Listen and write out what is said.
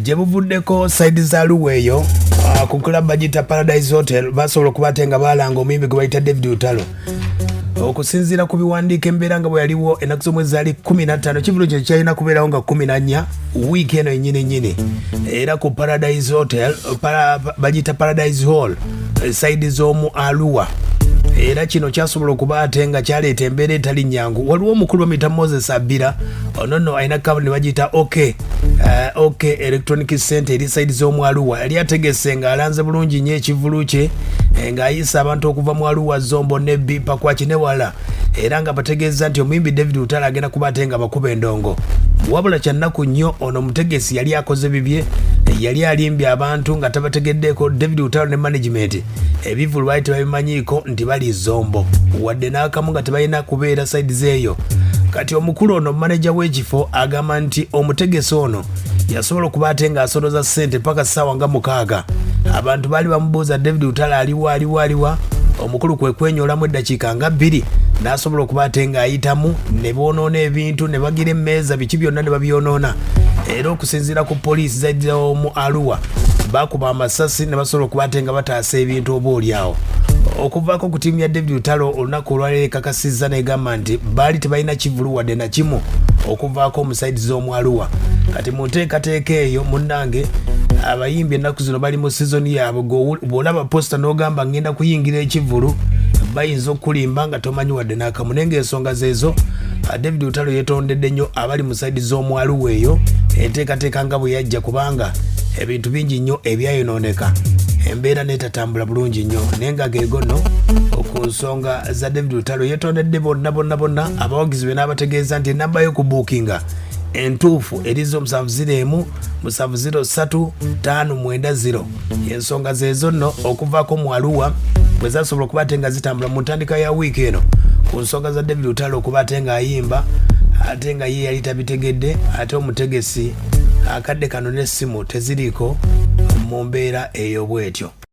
Gye buvuddeko side za Luwa eyo ku club bagiyita Paradise Hotel, basobola okuba ate nga balanga omuyimbi gwe bayita David Lutalo. Okusinziira ku biwandiiko, embeera nga bwe yaliwo ennaku z'omwezi zaali 15, kivulu kino kyalina kubeerawo nga 14 wiiki eno yennyini nnyini, era ku Paradise Hotel bagiyita Paradise Hall, side z'omu Arua. Era kino kyasobola okuba ate nga kyaleeta embeera etali nnyangu. Waliwo omukulu bamuyita Moses Abira. Ono nno alina kampuni bagiyita OK Electronic Center eri side z'omu Arua. Yali ategese ng'alanze bulungi nnyo ekivulu kye, ng'ayisa abantu okuva mu Arua, Zombo, Nebbi, Pakwaki ne wala, era nga bategeeza nti omuyimbi David Lutalo agenda kuba ate nga bakuba endongo. Wabula kyannaku nnyo, ono omutegesi yali akoze bibye, yali alimbye abantu nga tabategeddeeko. David Lutalo ne management ebivulu baali tebabimanyiiko nti bali Zombo wadde n'akamu, nga tebalina kubeera side zeeyo. Kati omukulu ono, maneja w'ekifo, agamba nti omutegesi ono yasobola okuba ate ng'asoloza ssente paka ssaawa nga 6. Abantu baali bamubuuza, "David Lutalo aliwa, aliwa, aliwa?" Omukulu kwe kwenyolamu eddakiika nga 2 n'asobola okuba ate ng'ayitamu ne boonoona ebintu, ne bagira emmeeza, biki byonna ne babyonoona. Era okusinziira ku poliisi zaidirawo mu Arua, bakuba amasasi ne basobola okuba ate nga bataasa ebintu oba oliawo. Okuvaako ku ttiimu ya David Lutalo, olunaku olwaleero ekakasizza negamba nti baali tebalina kivulu wadde nakimu okuvaako omu side z'omu Arua. Kati mu nteekateeka eyo, munnange, abayimbi ennaku zino bali mu sizoni yaabwe. Bw'olaba poster n'ogamba ngenda kuyingira ekivulu, bayinza okukulimba nga tomanyi wadde n'akamu. Naye ng'ensonga zeezo, David Lutalo yeetondedde nnyo abali mu side z'omu Arua eyo, enteekateeka nga bwe yajja, kubanga ebintu bingi nnyo ebyayonooneka, embeera neetatambula bulungi nnyo. Naye nga geego nno ku nsonga za David Lutalo, yeetondedde bonna bonna bonna abawagizi be, n'abategeeza nti enamba y'okubuukinga entuufu erizo 701 703 590. Ensonga zeezo nno okuvaako mu Arua bwe zasobola okuba ate nga zitambula mu ntandika ya wiiki eno ku nsonga za David Lutalo okuba ate ng'ayimba, ate nga ye yali tabitegedde, ate omutegesi akadde kano n'essimu teziriiko mu mbeera eyo bwetyo.